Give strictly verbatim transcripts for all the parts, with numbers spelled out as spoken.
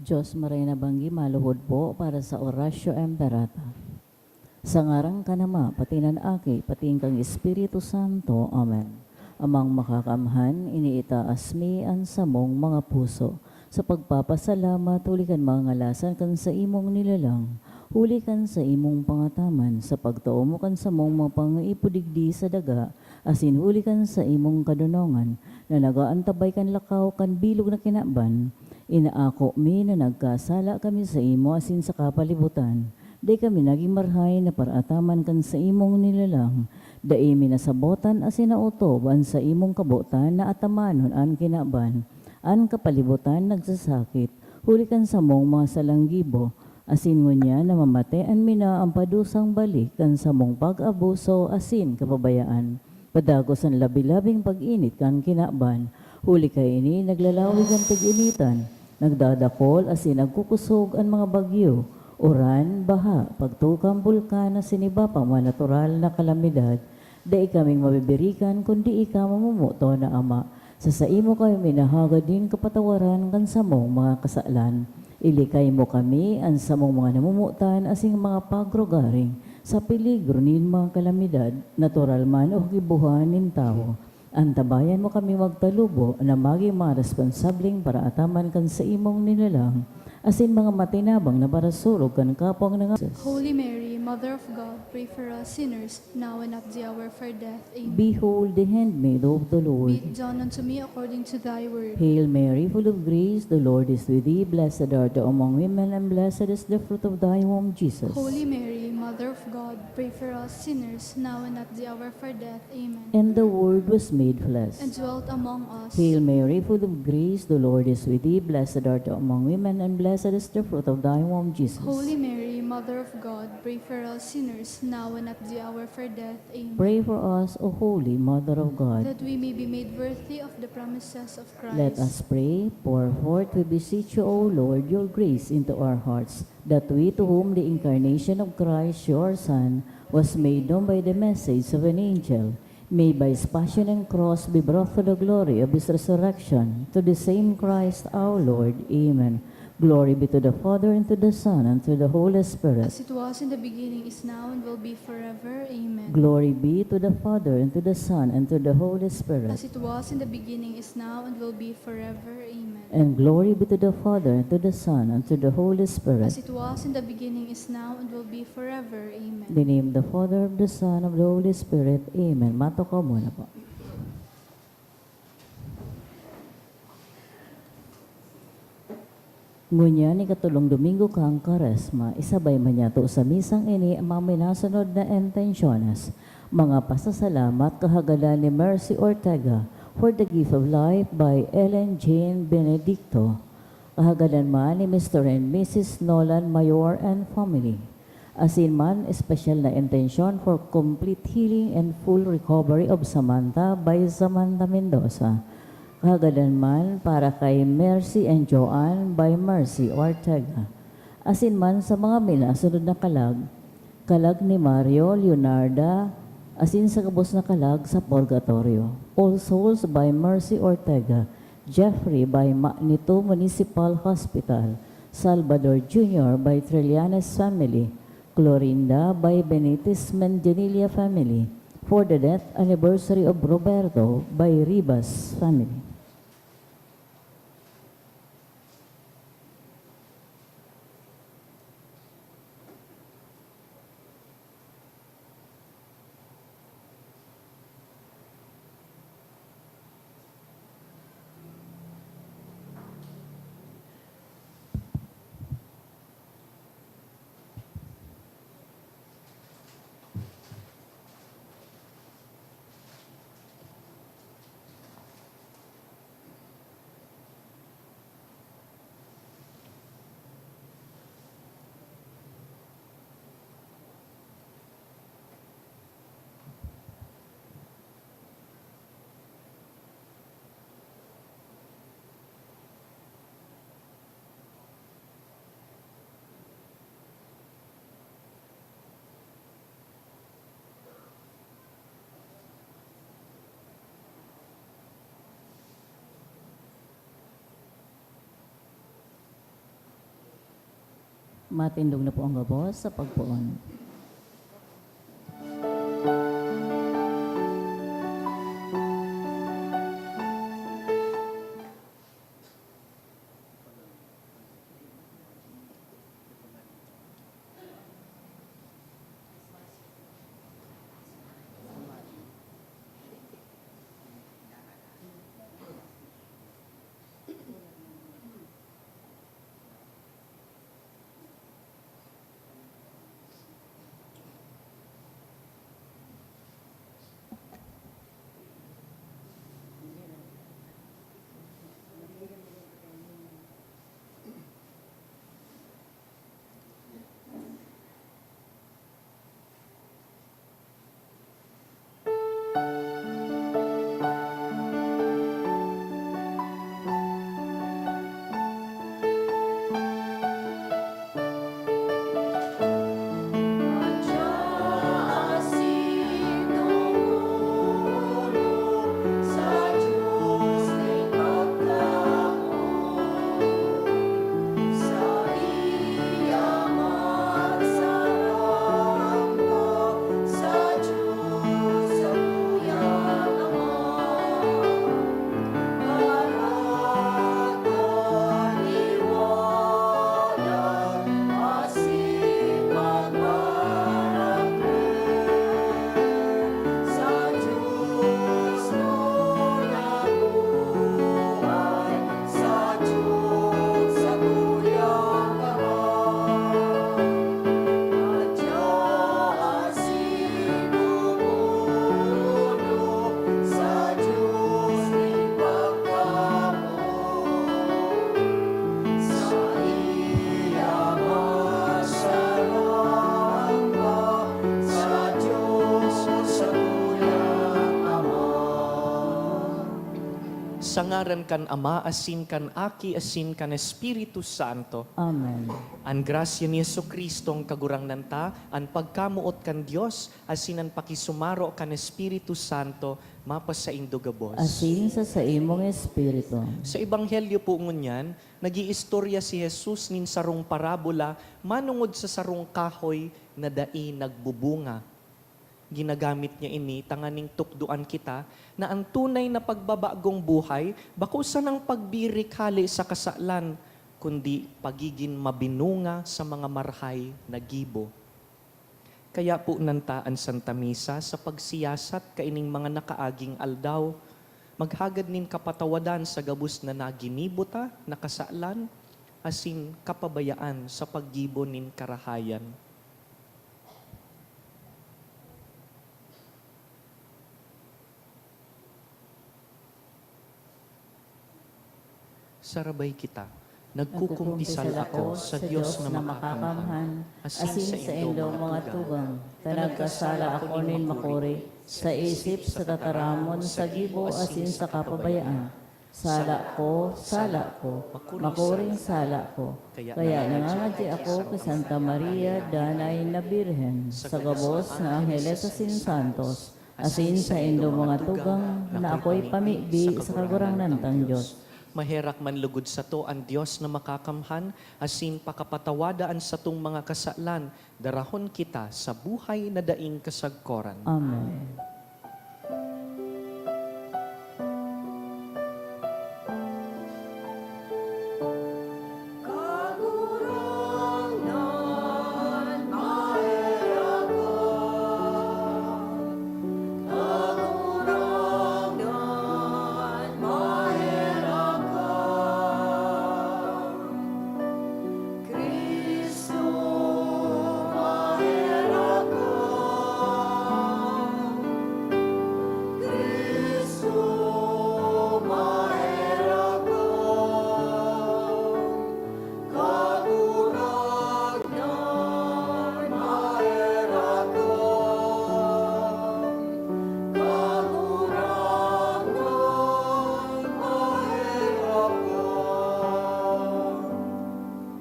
Diyos, maray na banggi maluhod po para sa Oratio Imperata. Sa ngaran kan Ama, pati nan Aki, pati kan Espiritu Santo. Amen. Amang Makakamhan, iniitaas mi an samong mga puso sa pagpapasalamat huli kan mga ngalasan kan saimong nilalang, huli kan saimong pangataman sa pagtao mo kan samong mga pangaipo digdi sa daga, asin huli kan saimong kadonongan na nag-aantabay kan lakaw kan bilog na kinaban. Inaako mi na nagkasala kami saimo asin sa kapalibutan. Dai kami nagin marahay na paraataman kan saimong nilalang. Dai mi nasabotan asin naotob an saimong kabotan na atamanon an kinaban. An kapalibutan nagsasakit, huli kan samong mga salang gibo, asin ngunyan namamatean mi na an padusang balik kan samong pag-abuso asin kapabayaan. Padagos an labi-labing pag-init kan kinaban, huli kaini naglalawig an tag-initan, nagdadakol asin nagkukusog an mga bagyo, uran, baha, pagtukang bulkan asin iba pang mga natural na kalamidad. Dai kaming mabibirikan kundi ika mamomoton na Ama. Sa saimo kami minahagad nin kapatawaran kan samong mga kasalan. Ilikay mo kami, an samong mga namomotan asin mga pagrugaring, sa peligro nin mga kalamidad, natural man o gibohan nin tawo. Antabayan mo kami magtalubo na magin mga responsableng paraataman kan saimong nilalang, asin mga matinabang na parasurog kan kapwang nanga-, Holy Mary, Mother of God, pray for us sinners, now and at the hour of our death. Amen. Behold the handmaid of the Lord. Be it done unto me according to thy word. Hail Mary, full of grace, the Lord is with thee. Blessed art thou among women, and blessed is the fruit of thy womb, Jesus. Holy Mary, Mother of God, pray for us sinners, now and at the hour of our death. Amen. And the Word was made flesh. And dwelt among us. Hail Mary, full of grace, the Lord is with thee. Blessed art thou among women, and blessed is the fruit of thy womb, Jesus. Holy Mary, Mother of God, pray for us sinners, now and at the hour of our death. Amen. Pray for us, O Holy Mother of God. That we may be made worthy of the promises of Christ. Let us pray. Pour forth, we beseech you, O Lord, your grace into our hearts, that we, to whom the incarnation of Christ, your Son, was made known by the message of an angel, may by his passion and cross be brought to the glory of his resurrection. To the same Christ our Lord. Amen. Glory be to the Father, and to the Son, and to the Holy Spirit. As it was in the beginning, is now, and will be forever. Amen. Glory be to the Father, and to the Son, and to the Holy Spirit. As it was in the beginning, is now, and will be forever. Amen. And glory be to the Father, and to the Son, and to the Holy Spirit. As it was in the beginning, is now, and will be forever. Amen. In the name of the Father, of the Son, of the Holy Spirit. Amen. Matukaw muna po. Ngunyan, ikatolong Domingo kan Kwaresma, isabay man niyato sa misang ini ang mga minasunod na intensyones, mga pasasalamat, kahagadan ni Mercy Ortega, For the Gift of Life by Ellen Jane Benedicto, kahagadan man ni Mister and Missus Nolan Mayor and family. Asin man, espesyal na intensyon for complete healing and full recovery of Samantha by Samantha Mendoza. Kahagadan man para kay Mercy and Joanne by Mercy Ortega. Asin man sa mga minasunod na kalag, kalag ni Mario, Leonarda, asin sa gabos na kalag sa purgatorio. All Souls by Mercy Ortega, Jeffrey by Magneto Municipal Hospital, Salvador Junior by Trillanes family, Clorinda by Benitez Manzanilla family, for the death anniversary of Roberto by Ribas family. Matindog na po ang gabos sa pagpoon. Sa ngaran kan Ama, asin kan Aki, asin kan Espiritu Santo. Amen. An grasya ni Jesu-Cristo, an Kagurangnan ta, an pagkamoot kan Dios, asin an pakisumaro kan Espiritu Santo, mapasaindo gabos. Asin sa saimong espiritu. Sa Ebanghelyo po ngunyan, nag-iistorya si Jesus nin sarong parabola manongod sa sarong kahoy na dai nagbubunga. Ginagamit niya ini tanganing tukdoan kita na an tunay na pagbabagong buhay bako sanang pagbirik hale sa kasalan, kundi pagigin mabinunga sa mga marahay na gibo. Kaya ponan ta an Santa Misa sa pagsiyasat kaining mga nakaaging aldaw, maghagad nin kapatawadan sa gabos na naginibo ta na kasalan asin kapabayaan sa paggibo nin karahayan. Sarabay kita. Nagkukumpisal ako sa Dios na makakamhan, asin sa indong mga tugang, ta nagkasala ako nin makuri, sa isip, sa tataramon, sa gibo, asin sa kapabayaan. Sala ko, sala ko, makuring sala ko. Kaya nangangadyi ako ki Santa Maria, Danay na Birhen, sa gabos na angheles asin santos, asin sa indong mga tugang na ako'y pamibi sa Kagurangnan tang Dios. Maherak man lugod sato an Dios na makakamhan, asin pakapatawada an satong mga kasalan, darahon kita sa buhay na daing kasagkoran. Amen.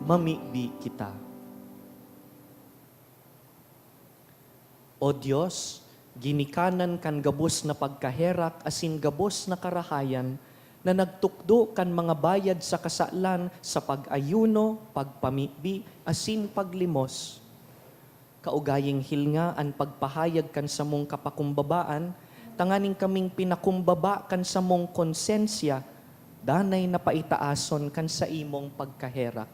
Mamibi kita. O Dios, ginikanan kan gabos na pagkaherak asin gabos na karahayan, na nagtukdo kan mga bayad sa kasalan sa pag-ayuno, pagpamibi, asin paglimos. Kaugaying hilnga an pagpahayag kan samong kapakumbabaan, tanganing kaming pinakumbaba kan samong konsensya, danay na paitaason kan saimong pagkaherak.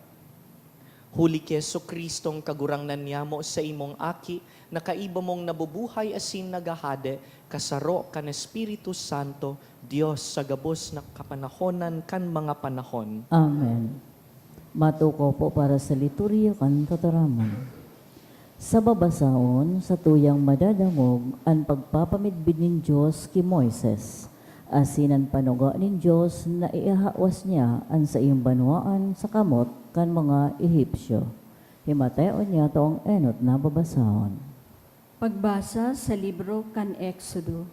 Huli ki Jesu-Cristong Kagurangnan niyamo, saimong Aki, na kaiba mong nabubuhay asin naghahade, kasaro kan Espiritu Santo, Dios sa gabos na kapanahonan kan mga panahon. Amen. Matukaw po para sa liturya kan tataramon. Sa babasahon, satuyang madadangog an pagpapamidbid nin Dios ki Moises, asin an panuga nin Dios na iahawas niya an saiyang banwaan sa kamot kan mga Egipcio. Himateon niya ta an enot na babasahon. Pagbasa sa libro kan Exodo.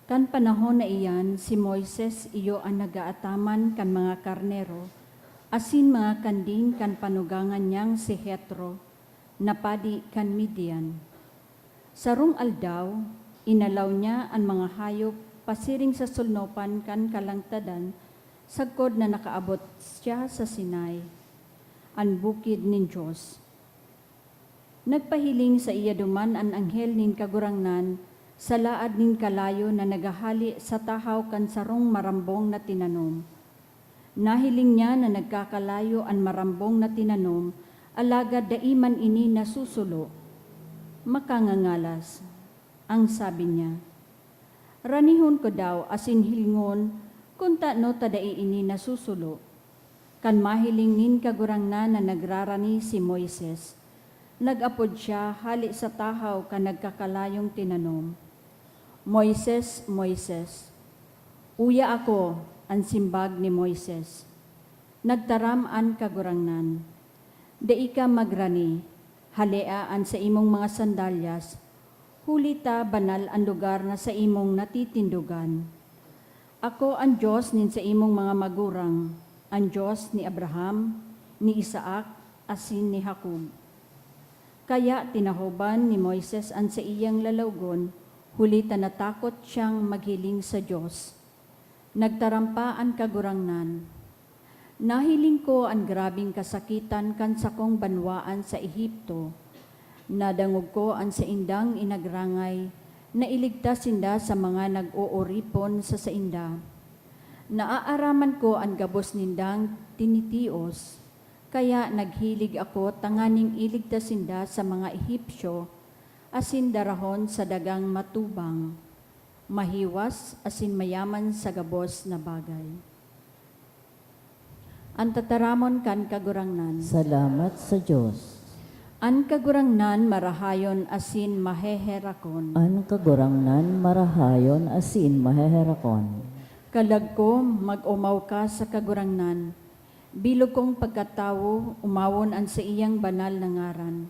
Kan panahon na iyan, si Moises iyo an nag-aataman kan mga karnero asin mga kanding kan panugangan niyang si Jetro, na padi kan Midian. Sarong aldaw, inalaw niya an mga hayop pasiring sa solnopan kan kalangtadan sagkod na nakaabot siya sa Sinai, an bukid nin Dios. Nagpahiling saiya duman an anghel nin Kagurangnan sa laad nin kalayo na naghahale sa tahaw kan sarong marambong na tinanom. Nahiling niya na nagkakalayo an marambong na tinanom, alagad dai man ini nasusulo. "Makangangalas," ang sabi niya. "Ranihon ko daw asin hilingon kun tano ta dai ini nasusulo." Kan mahiling nin Kagurangnan na nagrarani si Moises, nag-apod siya hale sa tahaw kan nagkakalayong tinanom, "Moises, Moises!" "Uya ako," an simbag ni Moises. Nagtaram an Kagurangnan, "Dai ka magrani, halea an saimong mga sandalyas, huli ta banal an lugar na saimong natitindogan. Ako an Dios nin saimong mga magurang, an Dios ni Abraham, ni Isaac, asin ni Jacob." Kaya tinahoban ni Moises an saiyang lalawgon, huli ta natakot siyang maghiling sa Dios. Nagtaram pa an Kagurangnan, "Nahiling ko an grabeng kasakitan kan sakong banwaan sa Egipto. Nadangog ko an saindang inagrangay na iligtas sinda sa mga nag-ooripon sa sainda. Naaaraman ko an gabos nindang tinitios, kaya naghilig ako tanganing iligtas sinda sa mga Egipcio asin darahon sa dagang matubang, mahiwas asin mayaman sa gabos na bagay." An tataramon kan Kagurangnan. Salamat sa Dios. An Kagurangnan marahayon asin maheherakon. An Kagurangnan marahayon asin maheherakon. Kalag ko, mag-omaw ka sa Kagurangnan. Bilog kong pagkatawo, omawon an saiyang banal na ngaran.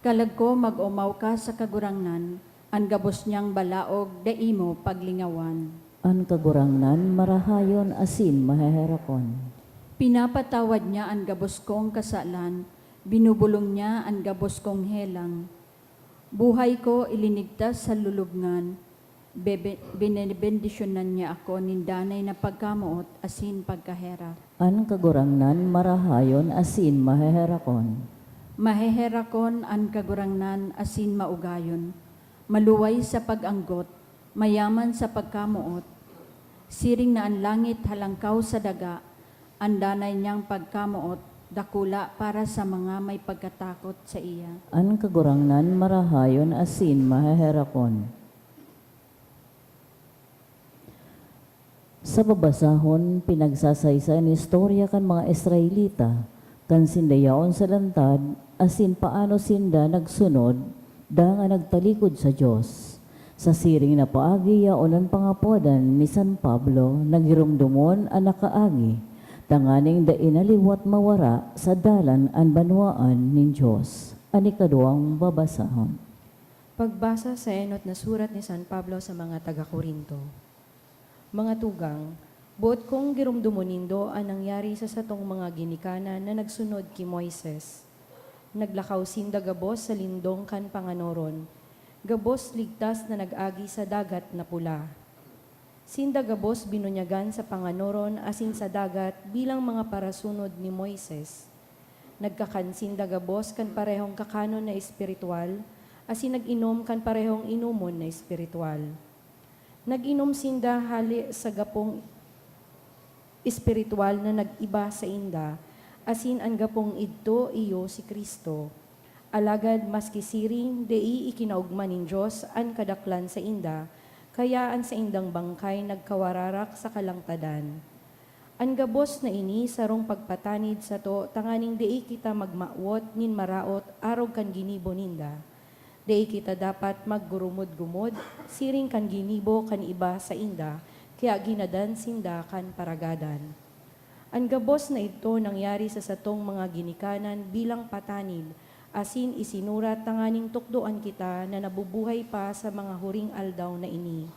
Kalag ko, mag-omaw ka sa Kagurangnan, an gabos niyang balaog dai mo paglingawan. An Kagurangnan marahayon asin maheherakon. Pinapatawad niya an gabos kong kasalan, binubulong niya an gabos kong helang. Buhay ko ilinigtas sa lulubngan, bebe-, binebendisyonan niya ako nin danay na pagkamoot asin pagkaherak. An Kagurangnan marahayon asin maheherakon. Maheherakon an Kagurangnan asin maugayon, maluway sa pag-anggot, mayaman sa pagkamoot. Siring na an langit halangkaw sa daga, an danay niyang pagkamoot dakula para sa mga may pagkatakot saiya. An Kagurangnan marahayon asin maheherakon. Sa babasahon, pinagsasaysayan an istorya kan mga Israelita, kan sinda yaon sa lantad, asin paano sinda nagsunod, dangan nagtalikod sa Dios. Sa siring na paagi, yaon an pangapodan ni San Pablo na giromdomon an nakaagi, tanganing dai na liwat mawara sa dalan an banwaan nin Dios. An ikaduwang babasahon. Pagbasa sa enot na surat ni San Pablo sa mga taga-Corinto. Mga tugang, boot kong giromdomon nindo an nangyari sa satong mga ginikanan na nagsunod ki Moises. Naglakaw sinda gabos sa lindong kan panganoron, gabos ligtas na nag-agi sa Dagat na Pula. Sinda gabos binunyagan sa panganoron asin sa dagat bilang mga parasunod ni Moises. Nagkakan sinda gabos kan parehong kakanon na espiritual, asin nag-inom kan parehong inomon na espiritual. Nag-inom sinda hale sa gapong espiritual na nag-iba sainda, asin an gapong idto iyo si Cristo. Alagad maski siring, dai ikinaogma nin Dios an kadaklan sainda, kaya an saindang bangkay nagkawararak sa kalangtadan. An gabos na ini sarong pagpatanid sato tanganing dai kita magmawot nin maraot arog kan ginibo ninda. Dai kita dapat maggurumod-gumod siring kan ginibo kan iba sainda, kaya ginadan sinda kan paragadan. An gabos na idto nangyari sa satong mga ginikanan bilang patanid, asin isinurat tanganing tukdoan kita na nabubuhay pa sa mga huring aldaw na ini.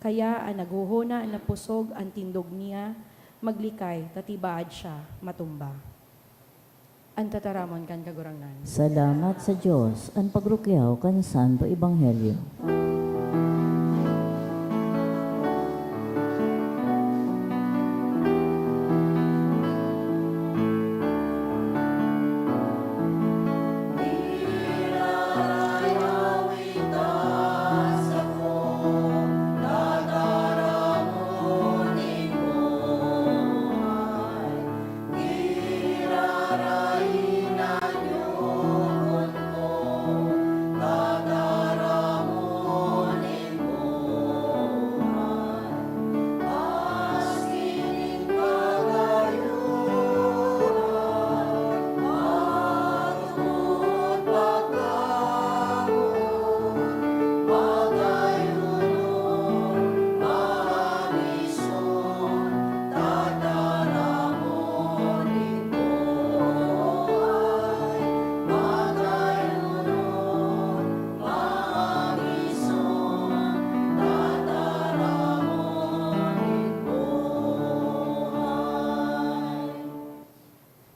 Kaya an naghohona na pusog an tindog niya, maglikay, ta tibaad siya matumba. An tataramon kan Kagurangnan. Salamat sa Dios. An pagrukyaw kan Santo Ebanghelyo.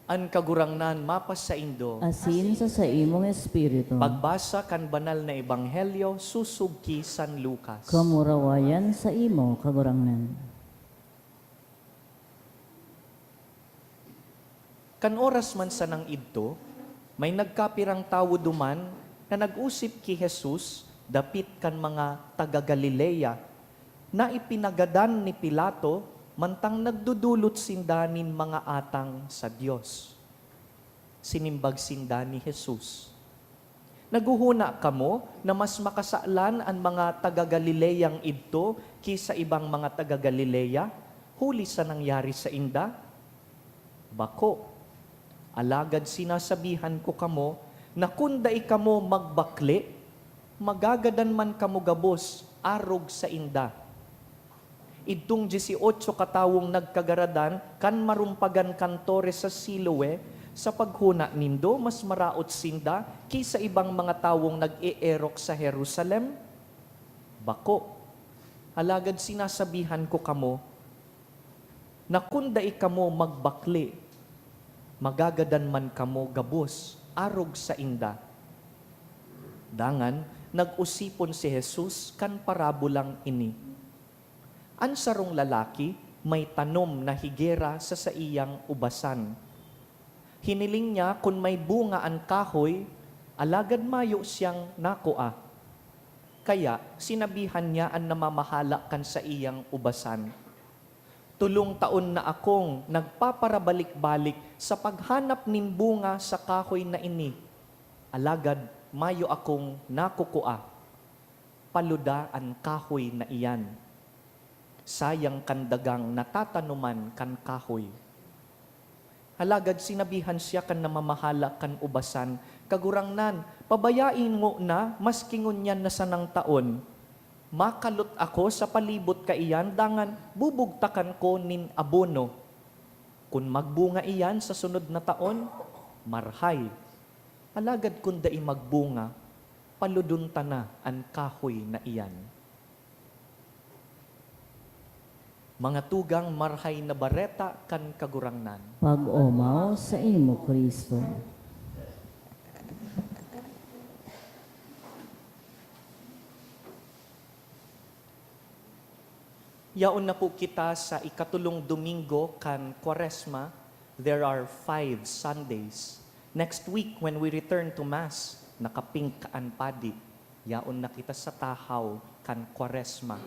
An Kagurangnan mapasaindo. Asin sa saimong espiritu. Pagbasa kan Banal na Ebanghelyo sosog ki San Lucas. Kamurawayan saimo, Kagurangnan. Kan oras man sanang idto, may nagkapirang tawo duman na nag-osip ki Jesus dapit kan mga taga Galilea, na ipinagadan ni Pilato mantang nagdodolot sinda nin mga atang sa Dios. Sinimbag sinda ni Jesus, "Naghohona kamo na mas makasalan an mga taga Galileang idto ki sa ibang mga taga Galilea, huli sa nangyari sainda? Bako! Alagad sinasabihan ko kamo na kun dai kamo magbakle, magagadan man kamo gabos arog sainda." Idtong dieciocho katawong nagkagaradan kan marumpagan kan tore sa Siloe, sa paghona nindo, mas maraot sinda ki sa ibang mga tawong nag-eerok sa Jerusalem? Bako! Alagad sinasabihan ko kamo na kun dai kamo magbakle, magagadan man kamo gabos arog sainda. Dangan, nag-osipon si Jesus kan parabolang ini. An sarong lalaki may tanom na higera sa saiyang ubasan. Hiniling niya kun may bunga an kahoy, alagad mayo siyang nakua. Kaya sinabihan niya an namamahala kan saiyang ubasan, "Tolong taon na akong nagpaparabalik-balik sa paghanap nin bunga sa kahoy na ini, alagad mayo akong nakukua. Paluda an kahoy na iyan. Sayang kan dagang natatanoman kan kahoy." Alagad sinabihan siya kan namamahala kan ubasan, "Kagurangnan, pabayai ngona maski ngunyan na sanang taon. Makalot ako sa palibot kaiyan dangan bubugtakan ko nin abono. Kun magbunga iyan sa sunod na taon, marhay. Alagad kun dai magbunga, paludon ta na an kahoy na iyan." Mga tugang, Marahay na Bareta kan Kagurangnan. Pag-omaw saimo, Cristo. Yaon na po kita sa ikatulong Domingo kan Kwaresma. There are five Sundays. Next week, when we return to Mass, naka-pink an padi. Yaon na kita sa tahaw kan Kwaresma.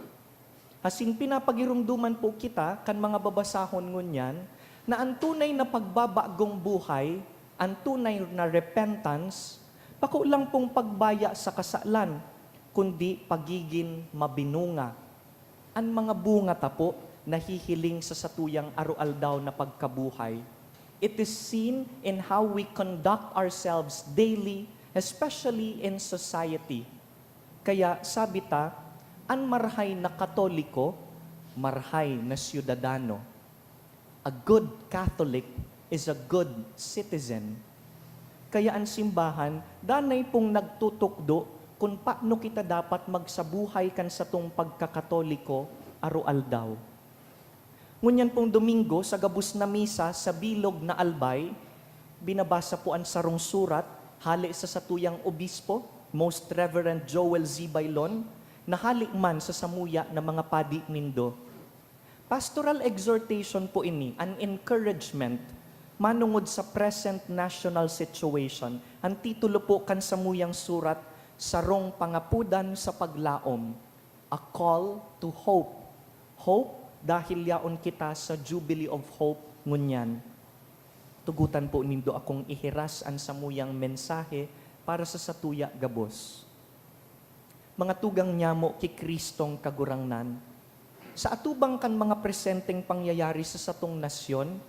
Asin pinapagiromdoman po kita kan mga babasahon ngunyan na an tunay na pagbabagong buhay, an tunay na repentance, bako lang pong pagbaya sa kasalan, kundi pagigin mabinunga. An mga bunga ta po nahihiling sa satuyang aroaldaw na pagkabuhay. It is seen in how we conduct ourselves daily, especially in society. Kaya sabi ta, an marhay na Katoliko, marhay na syudadano. A good Catholic is a good citizen. Kaya an simbahan, danay pong nagtutukdo kun paano kita dapat magsabuhay kan satong pagkakatoliko aroaldaw. Ngunyan pong Domingo, sa gabos na misa sa bilog na Albay, binabasa po an sarong surat hale sa satuyang obispo, Most Reverend Joel Z. Bailon, na hale man sa samuya na mga padi nindo. Pastoral exhortation po ini, an encouragement, manongod sa present national situation. An titulo po kan samuyang surat, Sarong Pangapodan sa Paglaom, A Call to Hope. Hope, dahil yaon kita sa Jubilee of Hope ngunyan. Tugotan po nindo akong ihiras an samuyang mensahe para sa satuya gabos. Mga tugang nyamo ki Kristong Kagurangnan, sa atubang kan mga presenteng pangyayari sa satong nasyon,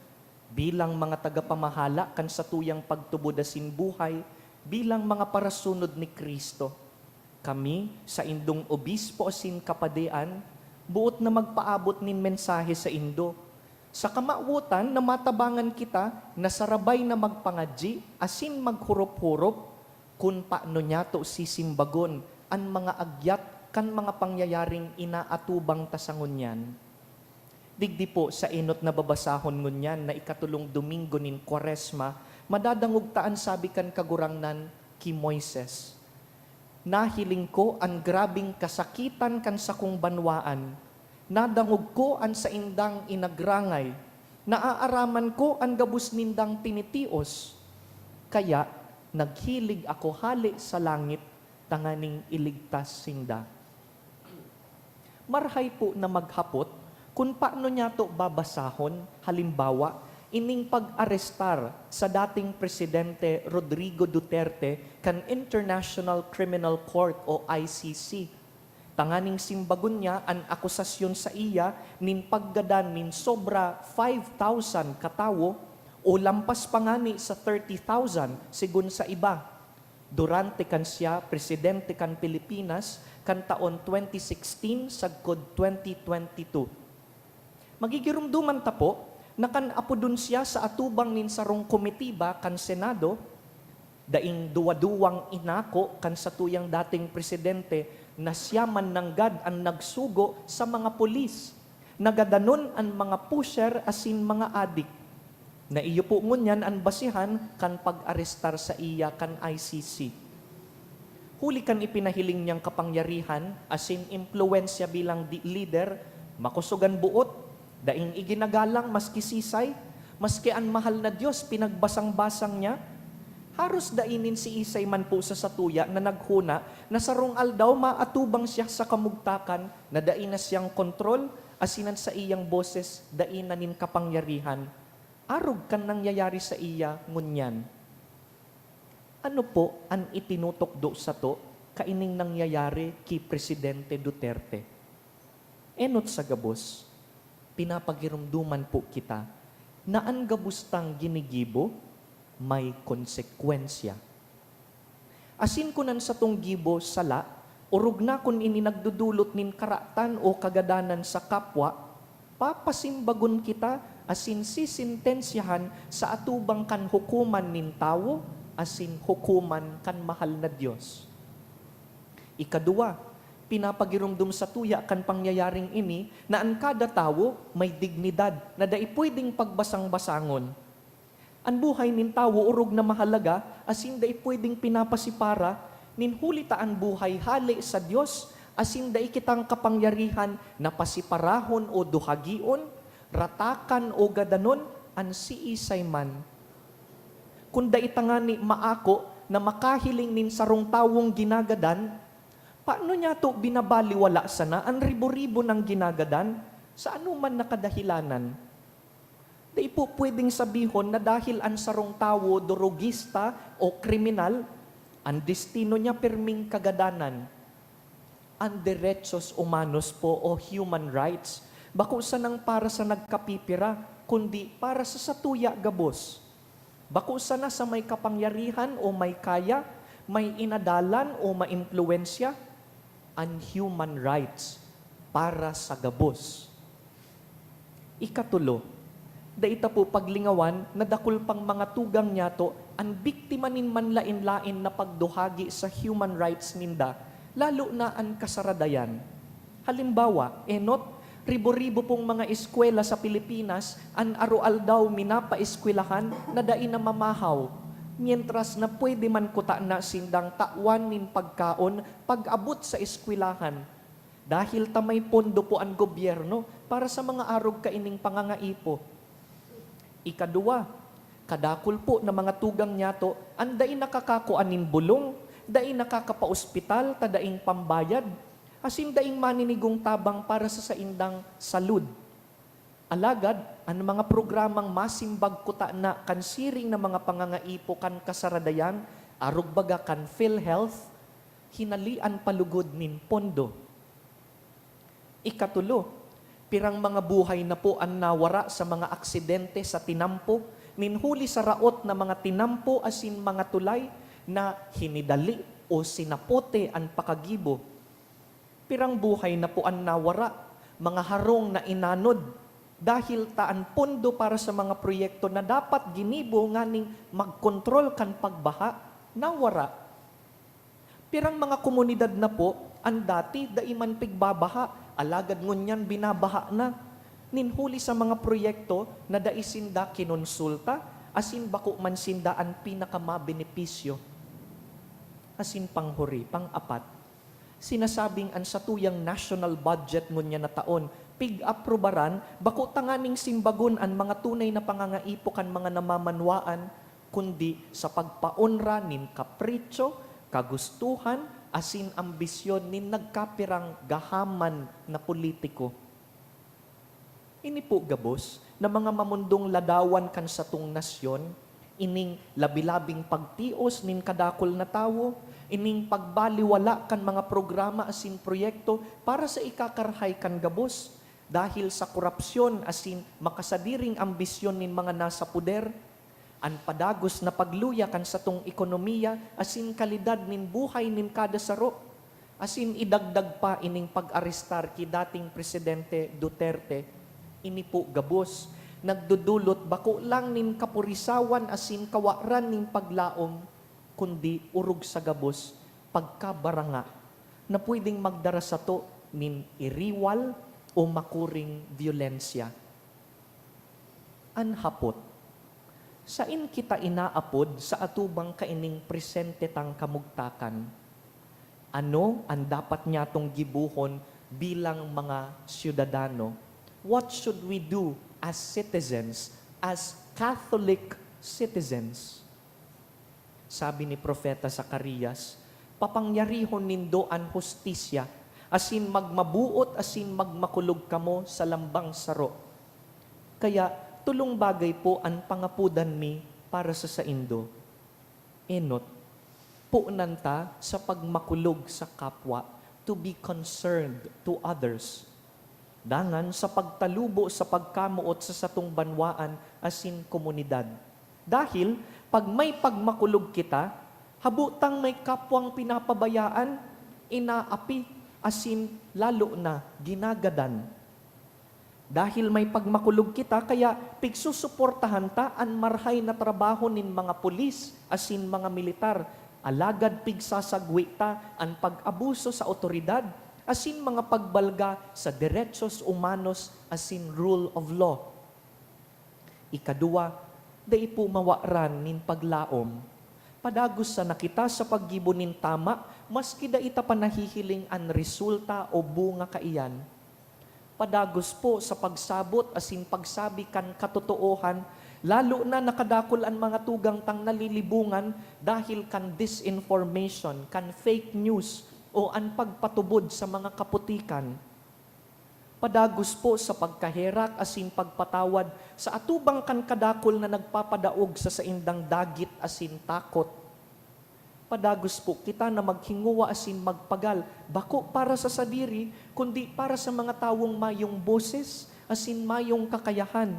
bilang mga tagapamahala kan satuyang pagtubod asin buhay, bilang mga parasunod ni Cristo, kami, saindong obispo asin kapadian, boot na magpaabot nin mensahe saindo, sa kamawotan na matabangan kita na sarabay na magpangadyi asin maghurop-hurop kun paano nyato sisimbagon an mga agyat kan mga pangyayaring inaatubang ta sa ngunyan. Digdi po, sa enot na babasahon ngunyan na ikatulong Domingo nin Kwaresma, madadangog ta an sabi kan Kagurangnan ki Moises, "Nahiling ko an grabeng kasakitan kan sakong banwaan. Nadangog ko an saindang inagrangay. Naaaraman ko an gabos nindang tinitios. Kaya naghilig ako hale sa langit tanganing iligtas sinda." Marhay po na maghapot kun paano nyato babasahon, halimbawa, ining pag-arestar sa dating Presidente Rodrigo Duterte kan International Criminal Court o I C C, tanganing simbagon niya an akusasyon saiya nin paggadan nin sobra five thousand katawo o lampas pa ngani sa thirty thousand, segun sa iba, durante kan siya presidente kan Pilipinas kan taon twenty sixteen sagkod twenty twenty-two. Magigiromdoman ta po na kan apodon siya sa atubang nin sarong komitiba kan Senado, daing duwa-duwang inako kan satuyang dating presidente na siya man nanggad an nagsugo sa mga pulis. Nagadanon an mga pusher asin mga adik. Na iyo po ngunyan an basihan kan pag-arestar saiya kan I C C. Huli kan ipinahiling niyang kapangyarihan asin impluwensya bilang di-, lider, makosog an boot, daing iginagalang maski sisay, maski an mahal na Dios pinagbasang-basang niya. Haros dai nin siisay man po sa satuya na naghona na sarong aldaw maatubang siya sa kamugtakan na dai na siyang kontrol, asin an saiyang boses dai na nin kapangyarihan, arog kan nangyayari saiya ngunyan. Ano po an itinutukdo sato kaining nangyayari ki Presidente Duterte? Enot sa gabos, pinapagiromdoman po kita na an gabos tang ginigibo may konsekwensya. Asin kun an satong gibo sala, orog na kun ini nagdodolot nin karatan o kagadanan sa kapwa, papasimbagon kita asin sisentensyahan sa atubang kan hukoman nin tawo asin hukoman kan mahal na Dios. Ikaduwa, pinapagiromdom satuya kan pangyayaring ini na an kada tawo may dignidad na dai pwedeng pagbasang-basangon. An buhay nin tawo orog na mahalaga asin dai pwedeng pinapasipara nin huli ta an buhay hale sa Dios asin dai kitang kapangyarihan na pasiparahon o duhagion, ratakan o gadanon an siisay man. Kun dai tangani maako na makahiling nin sarong tawong ginagadan, paano niyato binabaliwala sana an ribo-ribo nang ginagadan sa anoman na kadahilanan? Dai po pwedeng sabihon na dahil an sarong tawo durogista o kriminal, an destino niya pirming kagadanan. An derechos humanos po o human rights, bako sanang para sa nagkapipira, kundi para sa satuya gabos. Bako sana sa may kapangyarihan o may kaya, may inadalan o maimpluwensya, an human rights para sa gabos. Ikatulo, dai ta po paglingawan na dakul pang mga tugang niyato an biktima nin manlaen-laen na pagduhagi sa human rights ninda, lalo na an kasaradayan. Halimbawa, enot, ribo-ribo pong mga eskwela sa Pilipinas an aroaldaw minapaeskwelahan na dai namamahaw, mientras na pwede man kutana sindang tawan nin pagkaon pag-abot sa eskwelahan. Dahil ta may pondo po an gobyerno para sa mga arog kaining pangangaipo. Ikaduwa, kadakul po na mga tugang niyato an dai nakakakua nin bolong, dai nakakapaospital ta daing pambayad, asin daing maninigong tabang para sa saindang salud. Alagad, an mga programang masimbag kutana kan siring na mga pangangaipo kan kasaradayan, arog baga kan PhilHealth, hinalean pa lugod nin pondo. Ikatulo, pirang mga buhay na po an nawara sa mga aksidente sa tinampo, nin huli sa raot na mga tinampo asin mga tulay na hinidali o sinapote an pakagibo. Pirang buhay na po an nawara, mga harong na inanod, dahil ta an pondo para sa mga proyekto na dapat ginibo nganing magkontrol kan pagbaha, nawara. Pirang mga komunidad na po an dati dai man pigbabaha, alagad ngunyan binabaha na. Nin huli sa mga proyekto na dai sinda kinonsulta, asin bako man sinda an pinakamabenepisyo. Asin panghuri, pang-apat, sinasabing an satuyang national budget ngunyan na taon pig-aprobaran, bako tanganing simbagon an mga tunay na pangangaipo kan mga namamanwaan, kundi sa pagpaonra nin kapritso, kagustuhan, asin ambisyon nin nagkapirang gahaman na politiko. Ini po gabos na mga mamundong ladawan kan satong nasyon, ining labi-labing pagtios nin kadakul na tawo, ining pagbaliwala kan mga programa asin proyekto para sa ikakarahay kan gabos, dahil sa korapsyon asin makasadiring ambisyon nin mga nasa poder, an padagos na pagluya kan satong ekonomiya asin kalidad nin buhay nin kada saro, asin idagdag pa ining pag-arestar ki dating Presidente Duterte. Ini po gabos nagdodolot bako lang nin kapurisawan asin kawaran nin paglaom, kundi orog sa gabos pagkabaranga na pwedeng magdara sato nin iriwal o makuring byolensya. An hapot, saen kita inaapod sa atubang kaining presente tang kamugtakan? Ano an dapat nyatong gibohon bilang mga syudadano? What should we do as citizens, as Catholic citizens? Sabi ni Propeta Zacarias, "Papangyarihon nindo an hustisya, asin magmabuot asin magmakulog kamo sa lambang saro." Kaya, tolong bagay po an pangapodan mi para sa saindo. Enot, ponan ta sa pagmakulog sa kapwa, to be concerned to others. Dangan sa pagtalubo sa pagkamoot sa satong banwaan asin komunidad. Dahil, pag may pagmakulog kita, habo tang may kapwang pinapabayaan, inaapi, asin lalo na ginagadan. Dahil may pagmakulog kita, kaya pigsusuportahan ta an marahay na trabaho nin mga pulis asin mga militar, alagad pigsasagwe ta an pag-abuso sa awtoridad asin mga pagbalga sa derechos humanos asin rule of law. Ikaduwa, dai po mawaran nin paglaom. Padagos sana kita sa paggibo nin tama, maski dai ta pa nahihiling an resulta o bunga kaiyan. Padagos po sa pagsabot asin pagsabi kan katotoohan, lalo na nakadakul an mga tugang tang nalilibongan dahil kan disinformation, kan fake news, o an pagpatubod sa mga kaputikan. Padagos po sa pagkaherak asin pagpatawad sa atubang kan kadakul na nagpapadaog sa saindang dagit asin takot. Padagos po kita na maghinguwa asin magpagal, bako para sa sadiri, kundi para sa mga tawong mayong boses asin mayong kakayahan,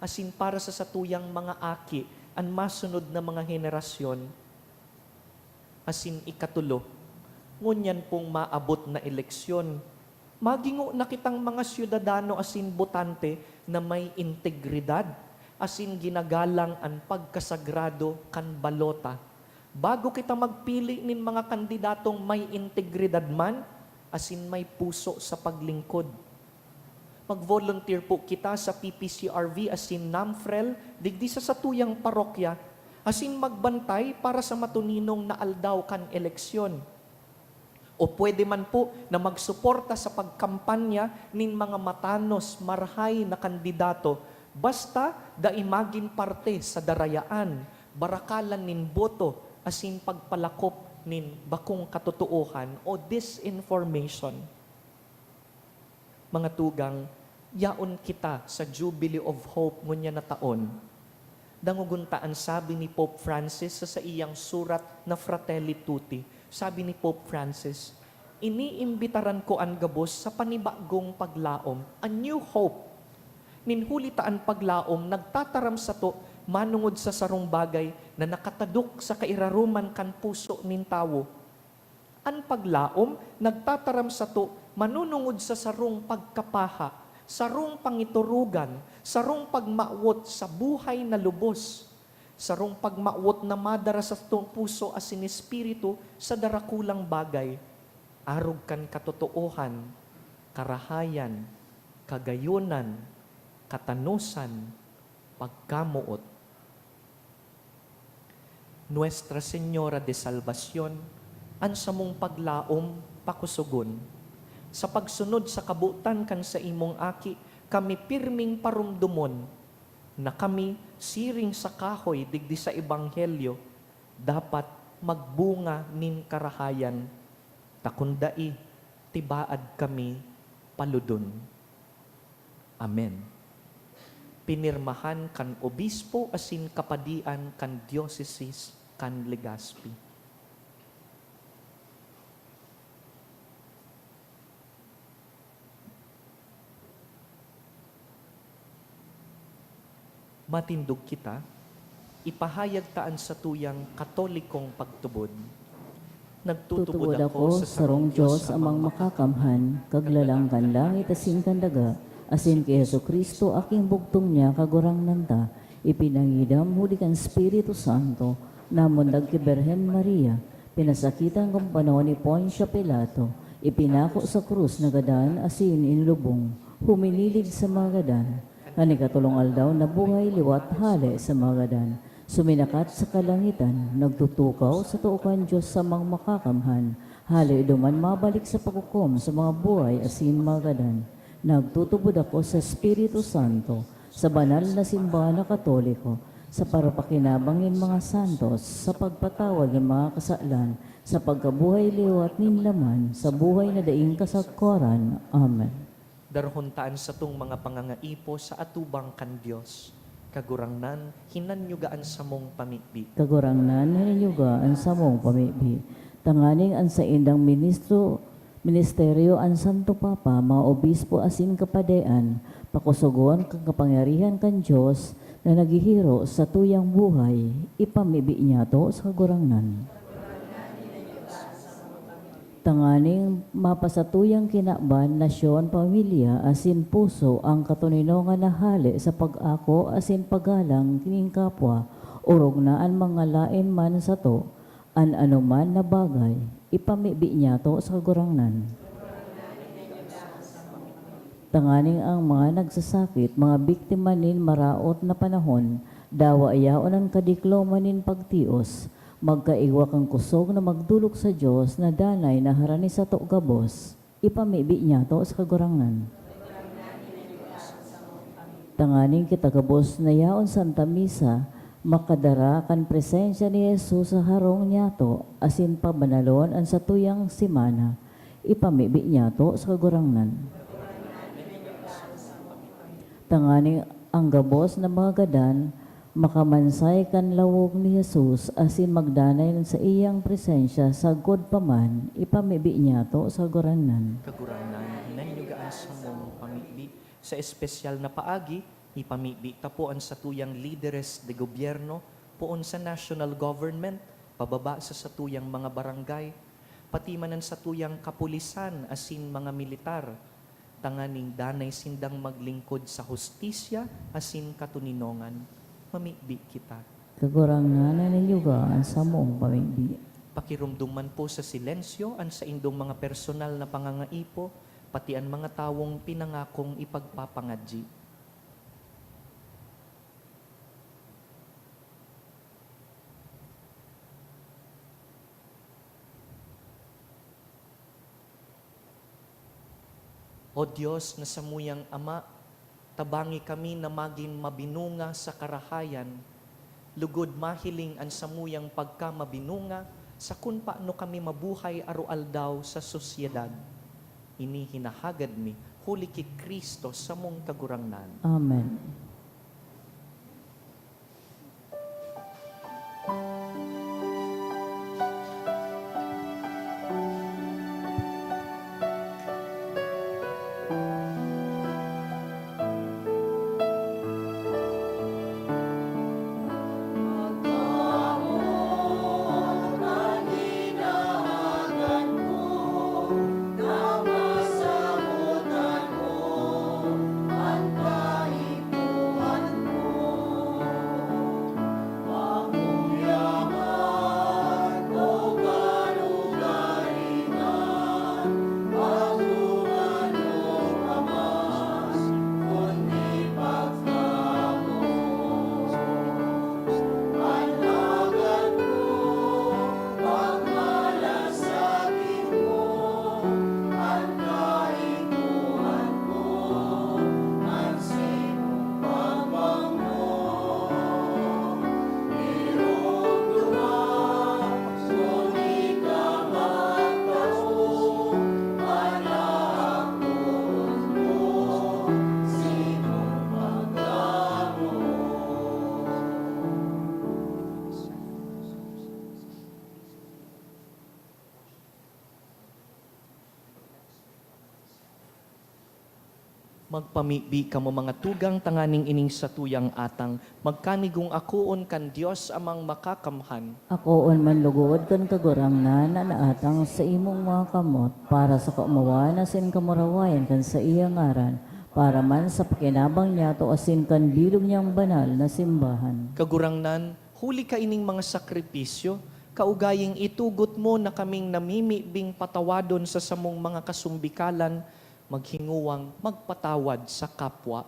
asin para sa satuyang mga aki, an masunod na mga henerasyon. Asin ikatulo, ngunyan pong maabot na eleksyon, magingo na kitang mga syudadano asin botante na may integridad asin ginagalang an pagkasagrado kan balota, bago kita magpili nin mga kandidatong may integridad man asin may puso sa paglingkod. Mag-volunteer po kita sa P P C R V asin NAMFREL digdi sa satuyang parokya, asin magbantay para sa matuninong na aldaw kan eleksyon. O pwede man po na magsuporta sa pagkampanya nin mga matanos, marahay na kandidato, basta dai magin parte sa darayaan, barakalan nin boto, asin pagpalakop nin bakong katotoohan o disinformation. Mga tugang, yaon kita sa Jubilee of Hope ngunyan na taon. Dangogon ta an sabi ni Pope Francis sa saiyang surat na Fratelli Tutti. Sabi ni Pope Francis, "Iniimbitaran ko an gabos sa panibagong paglaom, a new hope." Nin huli ta an paglaom nagtataram sato manongod sa sarong bagay na nakatadok sa kairaroman kan puso nin tawo. An paglaom nagtataram sato manunungod sa sarong pagkapaha, sarong pangiturugan, sarong pagmawot sa buhay na lubos, sarong pagmawot na madara sa satong puso asin espiritu sa darakulang bagay, arog kan katotoohan, karahayan, kagayonan, katanosan, pagkamoot. Nuestra Señora de Salvacion, an samong paglaom pakusogon. Sa pagsunod sa kabotan kan saimong Aki, kami pirming paromdomon na kami, siring sa kahoy digdi sa Ebanghelyo, dapat magbunga nin karahayan, ta kun dai, tibaad kami palodon. Amen. Pinirmahan kan obispo asin kapadian kan Diocese kan Legazpi. Matindog kita, ipahayag ta an satuyang Katolikong pagtubod. Nagtutubod ako sa sarong Dios, Amang Makakamhan, Kaglalang kan langit asin kan daga, asin ki Jesu-Cristo, aking bugtong niya, Kagurangnan ta, ipinangidam huli kan Espiritu Santo, namundag ki Birhen Maria, pinasakitan kan panahon ni Poncio Pilato, ipinako sa krus, nagadan asin inilubong, huminilig sa mga gadan. Kan ikatolong aldaw nabuhay liwat hale sa mga gadan. Suminakat sa kalangitan, nagtutukaw sa too kan Dios Amang Makakamhan. Hale duman mabalik sa paghukom sa mga buhay asin mga gadan. Nagtutubod ako sa Espiritu Santo, sa banal na simbahan na Katoliko, sa parapakinabang nin mga santos, sa pagpatawad nin mga kasalan, sa pagkabuhay liwat nin laman, sa buhay na daing kasagkoran. Amen. Darahon ta an satong mga pangangaipo sa atubang kan Dios. Kagurangnan, hinanyuga an samong pamibi. Kagurangnan, hinanyuga an samong pamibi. Tanganing an saindang ministro, ministeryo, an Santo Papa, mga obispo asin kapadean, pakusogon kan kapangyarihan kan Dios na naghihiro sa tuyang buhay, ipamibi niyato sa Kagurangnan. Tanganing mapasatuyang kinaban, nasyon, pamilya, asin puso ang katoninongan na hale sa pag-ako asin paggalang nin kapwa, orog na an mga laen man sato, an anoman na bagay, ipamibi niyato sa Kagurangnan. Tanganing ang mga nagsasakit, mga biktima nin maraot na panahon, dawa yaon an kadikloman nin pagtios, Magkaigwa kan kusog na magdolok sa Dios na danay na harani sato gabos, ipamibi niyato sa Kagurangnan. Tanganing kita gabos na yaon Santa Misa, makadara kan presensya ni Jesus sa harong niyato, asin pabanalon an satuyang semana, ipamibi niyato sa Kagurangnan. Tanganing ang gabos na mga gadan, makamansay kan lawog ni Jesus asin magdanay sa saiyang presensya sagkod pa man, ipamibi niyato sa Kagurangnan. Kagurangnan, hinay niyo gaan samong pamibi. Sa espesyal na paagi, ipamibi ta po an satuyang lideres de gobyerno, poon sa national government, pababa sa satuyang mga barangay, pati man an satuyang kapulisan asin mga militar, tanganing danay sindang maglingkod sa hustisya asin katoninongan. Mamibi kita. Kagurangnan, hinay niyo gaan samong pamibi. Pakiromdom man po sa silensyo an saindong mga personal na pangangaipo, pati an mga tawong pinangakong ipagpapangadyi. O Dios na samuyang Ama, tabangi kami na magin mabinunga sa karahayan, lugod mahiling an samuyang pagkamabinunga sa kun paano kami mabuhay aroaldaw sa sosyedad. Ini hinahagad mi huli ki Cristo samong Kagurangnan. Amen. Magpamibi kamo, mga tugang, tanganing ining satuyang atang magkanigong akoon kan Dios Amang Makakamhan. Akoon man lugod kan Kagurangnan an atang sa imong mga kamot, para sa kaomawan asin kamurawayan kan saiyang ngaran, para man sa pakinabang niyato asin kan bilog niyang banal na simbahan. Kagurangnan, huli kaining mga sakripisyo, kaugaying itugot mo na kaming namimibing patawadon sa samong mga kasumbikalan, maghinguwang magpatawad sa kapwa,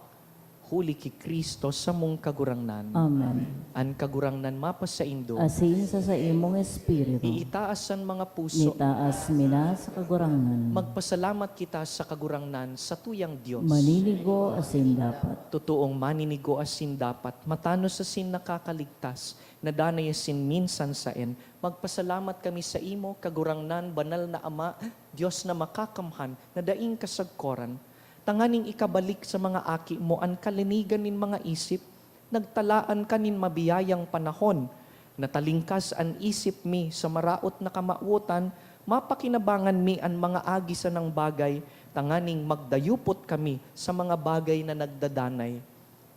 huli ki Cristo samong Kagurangnan. Amen. An Kagurangnan mapasaindo. Asin sa saimong espiritu. Iitaas an mga puso. Itaas mi na sa Kagurangnan. Magpasalamat kita sa Kagurangnan, satuyang Dios. Maninigo asin dapat. Totoong maninigo asin dapat, matanos asin nakakaligtas, na danay asin minsan saen, magpasalamat kami saimo, Kagurangnan, Banal na Ama, Dios na Makakamhan, na daing kasagkoran, tanganing ikabalik sa mga aki mo an kalinigan nin mga isip. Nagtalaan ka nin mabiyayang panahon. Natalingkas an isip mi sa maraot na kamawotan, mapakinabangan mi an mga agi sanang bagay, tanganing magdayupot kami sa mga bagay na nagdadanay.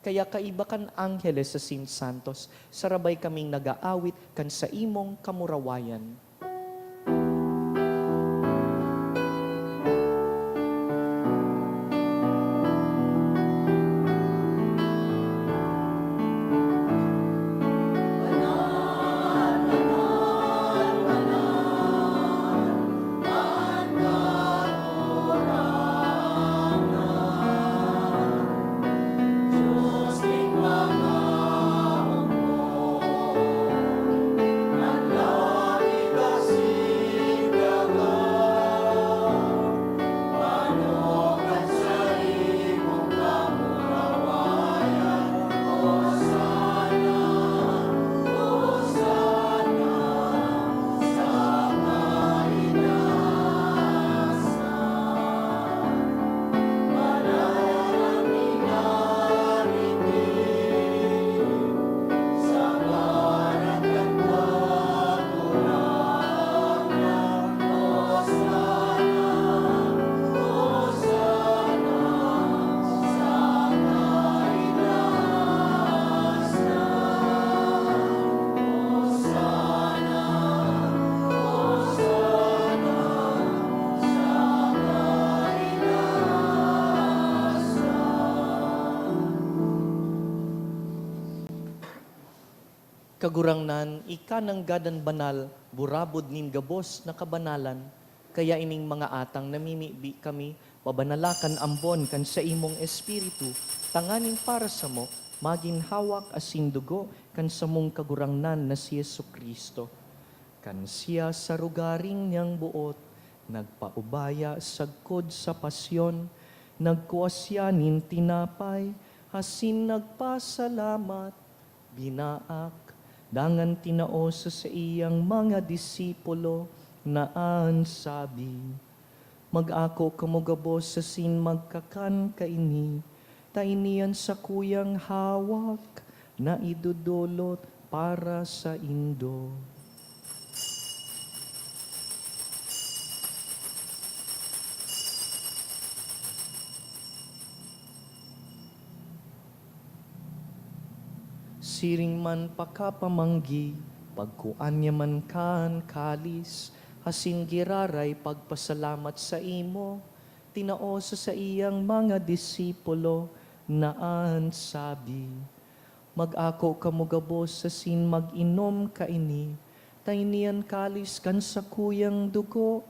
Kaya kaiba kan angheles asin santos, sarabay kaming nag-aawit kan saimong kamurawayan. Kagurangnan, ika nanggad an banal, burabod nin gabos na kabanalan. Kaya ining mga atang namimibi kami, pabanala kan ambon kan saimong Espiritu, tanganing para samo magin hawak asin dugo kan samong Kagurangnan na si Jesu-Cristo. Kan siya sa rogaring niyang boot nagpaubaya sagkod sa pasyon, nagkua siya nin tinapay asin nagpasalamat, binaak, dangan tinao sa saiyang mga disipulo na an sabi, "Mag-ako kamo gabos asin magkakan kaini, ta ini an sakuyang hawak na idodolot para saindo." Siring man pakapamanggi, pagkua niya man kan kalis, asin giraray pagpasalamat saimo, tinao sa saiyang mga disipulo na an sabi, "Mag-ako kamo gabos asin mag-inom kaini, ta ini an kalis kan sakuyang dugo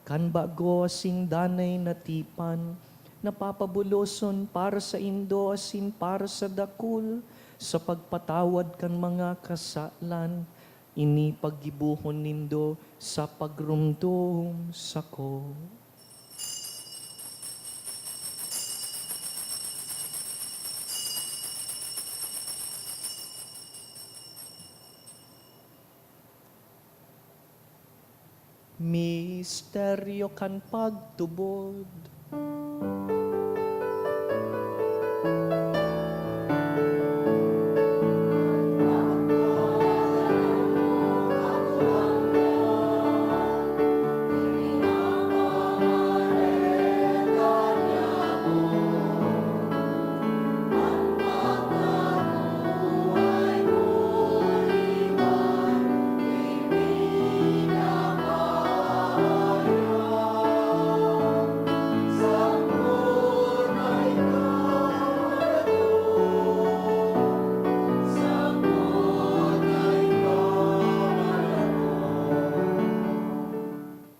kan bago asin danay na tipan, na papabuloson para saindo asin para sa dakul sa pagpatawad kan mga kasalan. Ini paggibohon nindo sa pagromdom sako." Misteryo kan pagtubod.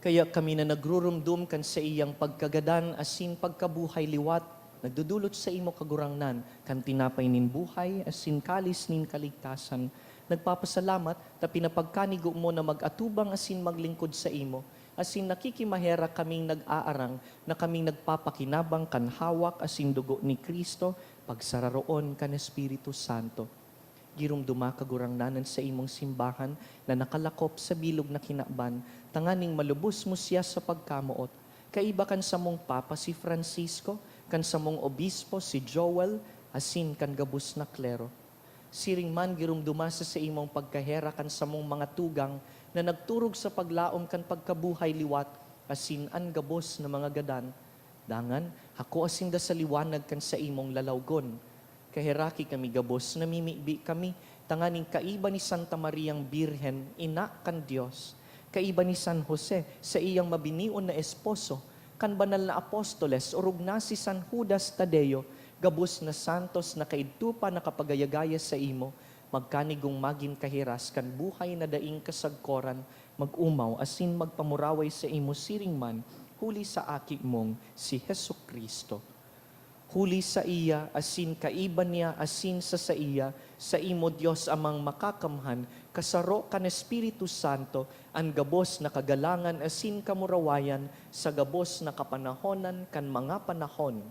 Kaya kami na nagrurumdom kan saiyang pagkagadan asin pagkabuhay liwat, nagdodolot saimo, Kagurangnan, kan tinapay nin buhay asin kalis nin kaligtasan. Nagpapasalamat ta pinapagkanigo mo na mag-atubang asin maglingkod saimo, asin nakikimaherak kaming nag-aarang na kaming nagpapakinabang kan hawak asin dugo ni Cristo, pagsararoon kan Espiritu Santo. Giromdoma, Kagurangnan, an saimong simbahan na nakalakop sa bilog na kinaban, tanganing malubos mo siya sa pagkamoot, kaiba kan samong Papa si Francisco, kan samong Obispo si Joel, asin kan gabos na klero. Siring man, giromdoma sa saimong pagkaherak an samong mga tugang na nagturog sa paglaom kan pagkabuhay liwat asin an gabos na mga gadan. Dangan, hakoa sinda sa liwanag kan saimong lalawgon. Kaheraki kami gabos, namimibi kami, tanganing kaiba ni Santa Mariang Birhen, ina kan Dios, kaiba ni San Jose, saiyang mabinion na esposo, kan banal na apostoles, orog na si San Judas Tadeo, gabos na santos na kaidto pa nakapagaya-gaya saimo, magkanigong magin kahiras kan buhay na daing kasagkoran, mag-omaw asin magpamuraway saimo siring man, huli sa Aki mong si Jesu-Cristo. Huli saiya, asin kaiba niya, asin sa saiya, saimo, Dios Amang Makakamhan, kasaro kan Espiritu Santo, an gabos na kagalangan asin kamurawayan sa gabos na kapanahonan kan mga panahon.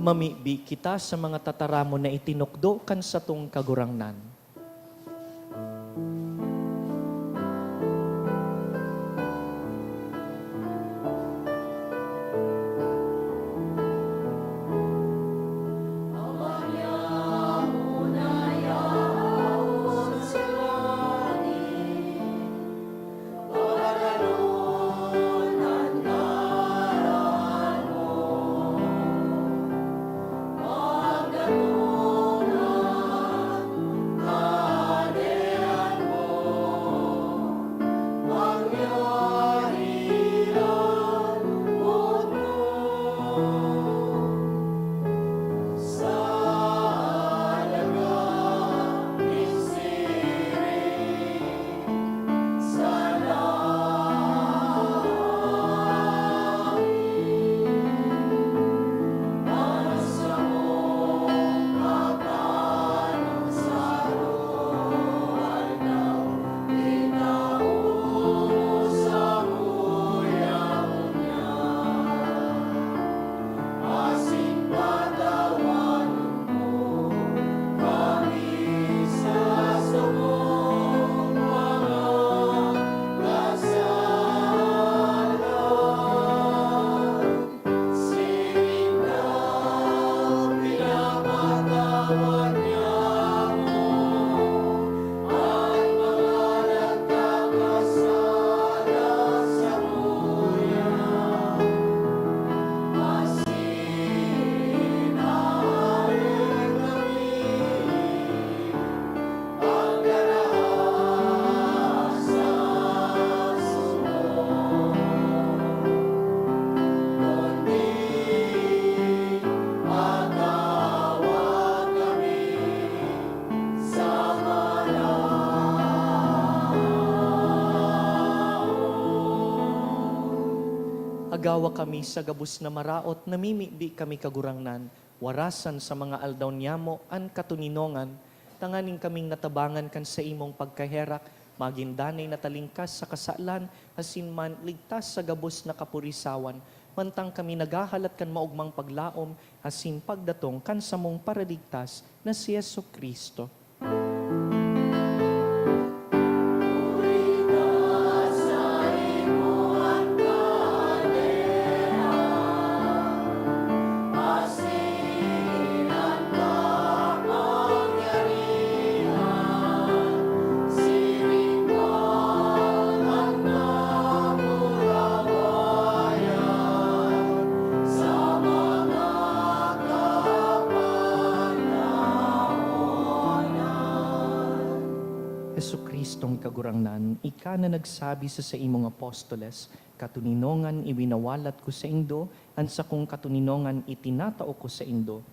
Mamibi kita sa mga tataramon na itinukdo kan satong Kagurangnan. Gawa kami sa gabos na maraot, namimibi kami, Kagurangnan, warasan sa mga aldaw niyamo an katoninongan, tanganing kaming natabangan kan saimong pagkaherak, magin danay na talingkas sa kasalan, asin man ligtas sa gabos na kapurisawan, mantang kami naghahalat kan maogmang paglaom asin pagdatong kan samong Paraligtas na si Jesu-Cristo. Jesu-Cristong Kagurangnan, ika na nagsabi sa saimong apostoles, "Katoninongan iwinawalat ko saindo, an sakong katoninongan itinatao ko saindo."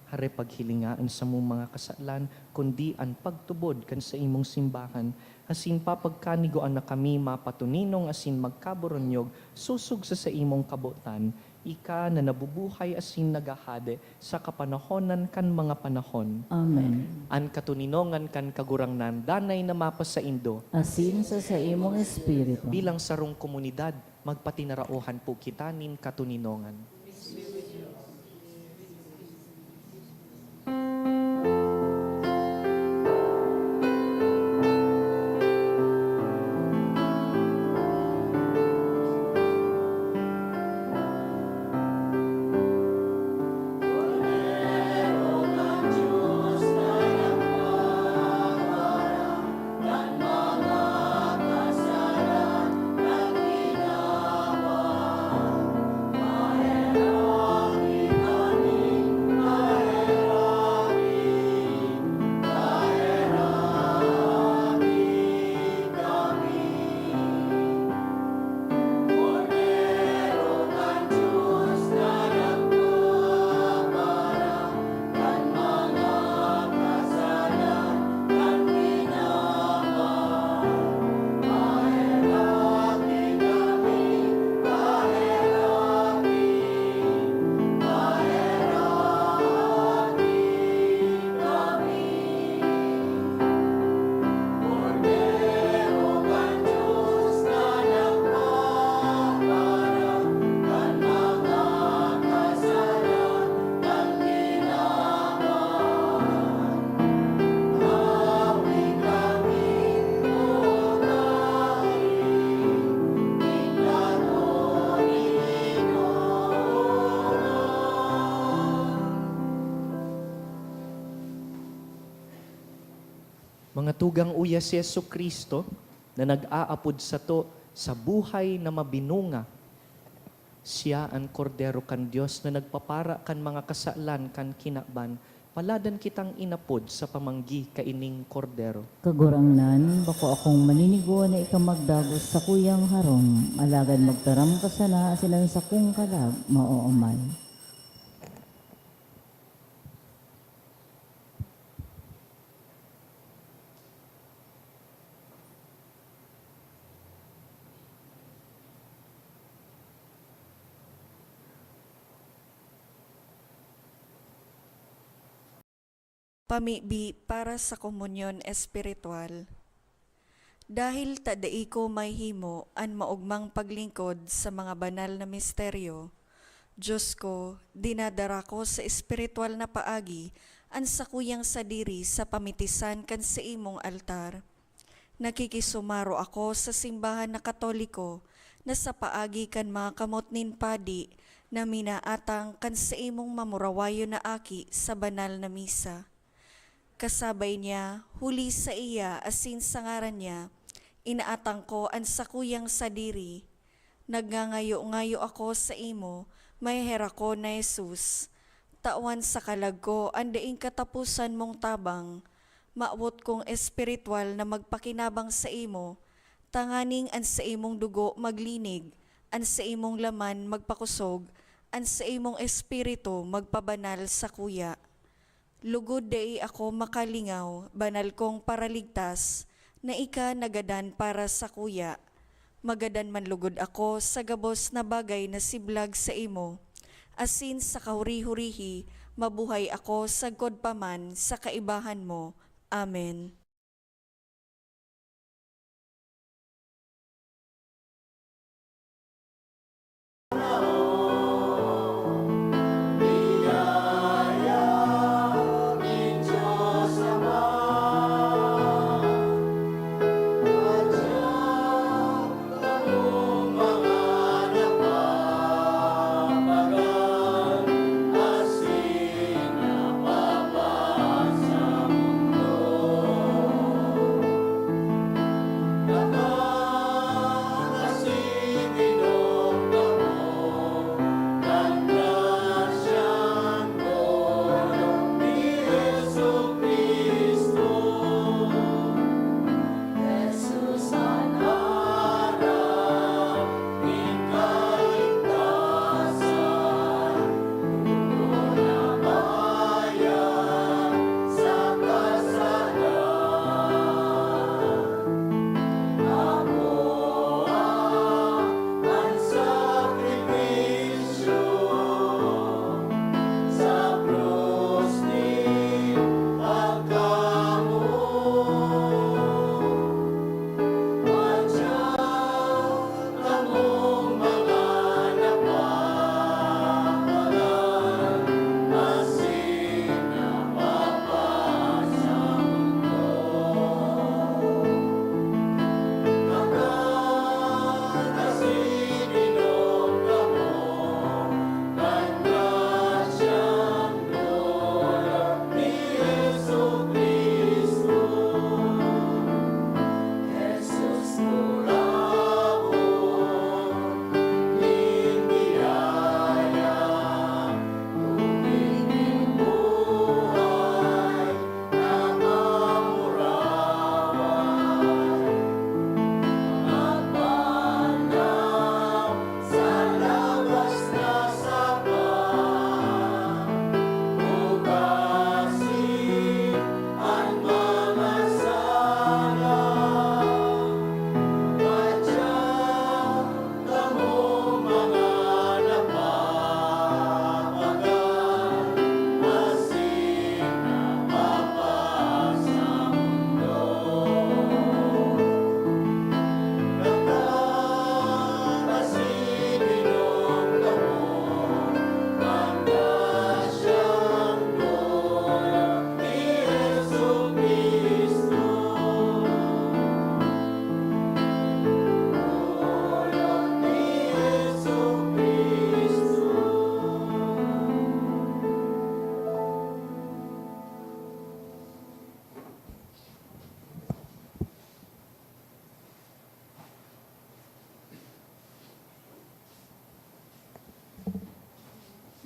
Hare paghilinga an samong mga kasalan, kundi an pagtubod kan saimong simbahan, asin papagkanigoan na kami mapatoninong asin magkaboronyog sosog sa saimong kabotan, ika na nabubuhay asin naghahade sa kapanahonan kan mga panahon. Amen. An katoninongan kan Kagurangnan danay na mapasaindo. Asin sa saimong espiritu. Bilang sarong komunidad, magpatinaraohan po kita nin katoninongan. Mga tugang, uya si Jesu-Cristo na nag-aapod sato sa buhay na mabinunga. Siya an Kordero kan Dios na nagpapara kan mga kasalan kan kinaban. Paladan kitang inapod sa pamanggi kaining Kordero. Kagurangnan, bako akong maninigo na ika magdagos sakuyang harong, alagad magtaram ka sana asin an sakong kalag maoomay. Pamibi para sa komunyon espiritual. Dahil ta dai ko mahimo an maogmang paglingkod sa mga banal na misteryo, Dios ko, dinadara ko sa espiritual na paagi an sakuyang sadiri sa pamitisan kan saimong altar. Nakikisumaro ako sa simbahan na Katoliko na sa paagi kan mga kamot nin padi na minaatang kan saimong mamurawayon na aki sa banal na misa. Kasabay niya, huli saiya asin sa ngaran niya, inaatang ko an sakuyang sadiri. Nagngangayo-ngayo ako saimo, maheherakon na Jesus, tawan sa kalag ko an daing kataposan mong tabang. Mawot kong espiritual na magpakinabang saimo, tanganing an saimong dugo maglinig, an saimong laman magpakosog, an saimong espiritu magpabanal sakuya. Lugod dai ako makalingaw, banal kong Paraligtas, na ika nagadan para sakuya. Magadan man lugod ako sa gabos na bagay na siblag saimo, asin sa kahuri-hurihi mabuhay ako sagkod pa man sa kaibahan mo. Amen.